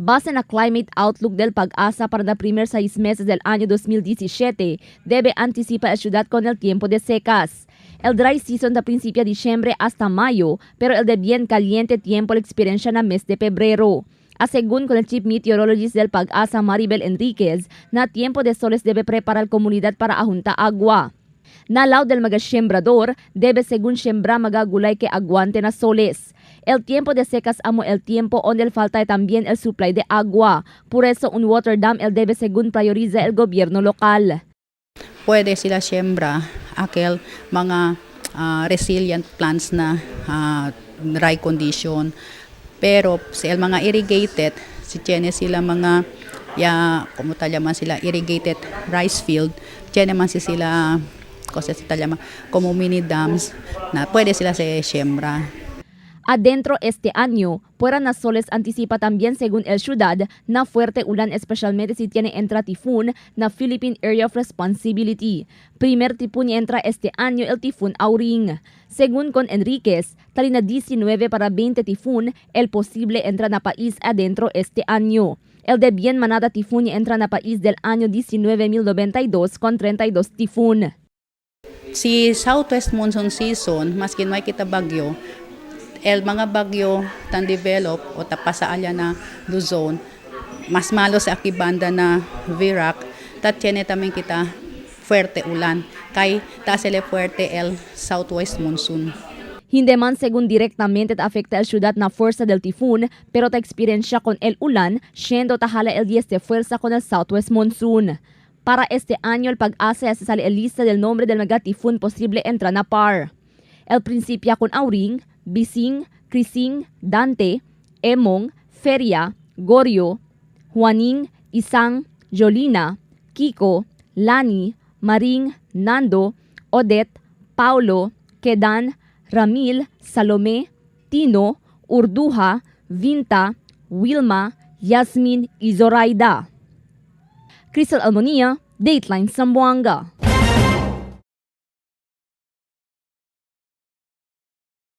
Base na Climate Outlook del PAGASA para los primeros 6 meses del año 2017, debe anticipar la ciudad con el tiempo de secas. El dry season da principio de diciembre hasta mayo, pero el de bien caliente tiempo la experiencia na mes de febrero. A según con el Chief Meteorologist del PAGASA, Maribel Enriquez, na tiempo de soles debe preparar comunidad para ajunta agua. Na lao del mga sembrador, debe según sembra mga gulay que aguante na soles. El tiempo de secas amo el tiempo donde falta también el supply de agua. Por eso un water dam el debe según prioriza el gobierno local. Pwede sila siyembra aquel mga resilient plants na dry condition. Pero sa el mga irrigated, si tiene sila mga ya como tal man sila irrigated rice field, tiene man si sila cosa si tal como mini dams na pwede sila se siyembra. Adentro este año, Puera Soles anticipa también según el ciudad na fuerte ulan, especialmente si tiene entra tifón na Philippine Area of Responsibility. Primer tifón entra este año, el tifón Auring. Según con Enríquez, talina 19 para 20 tifón el posible entra na país adentro este año. El de bien manada tifón entra na país del año 19.092 con 32 tifón. Si Southwest Monsoon Season, maski no hay kita bagyo, el mga bagyo tan develop o tapasa alya na Luzon, mas malo sa akibanda na Virac, tat tiene también kita fuerte ulan. Kay ta sele fuerte el Southwest Monsoon. Hindi man según directamente te afecta el ciudad na fuerza del tifón, pero ta experiencia con el ulan, siendo tahala el 10 de fuerza con el Southwest Monsoon. Para este año, el PAGASA ya se sale el lista del nombre del megatifón posible entra na par. El principia con Auring, Bising, Crising, Dante, Emong, Feria, Gorio, Juaning, Isang, Jolina, Kiko, Lani, Maring, Nando, Odette, Paulo, Kedan, Ramil, Salome, Tino, Urduja, Vinta, Wilma, Yasmin y Zoraida. Crystal Almonia, Dateline Zamboanga.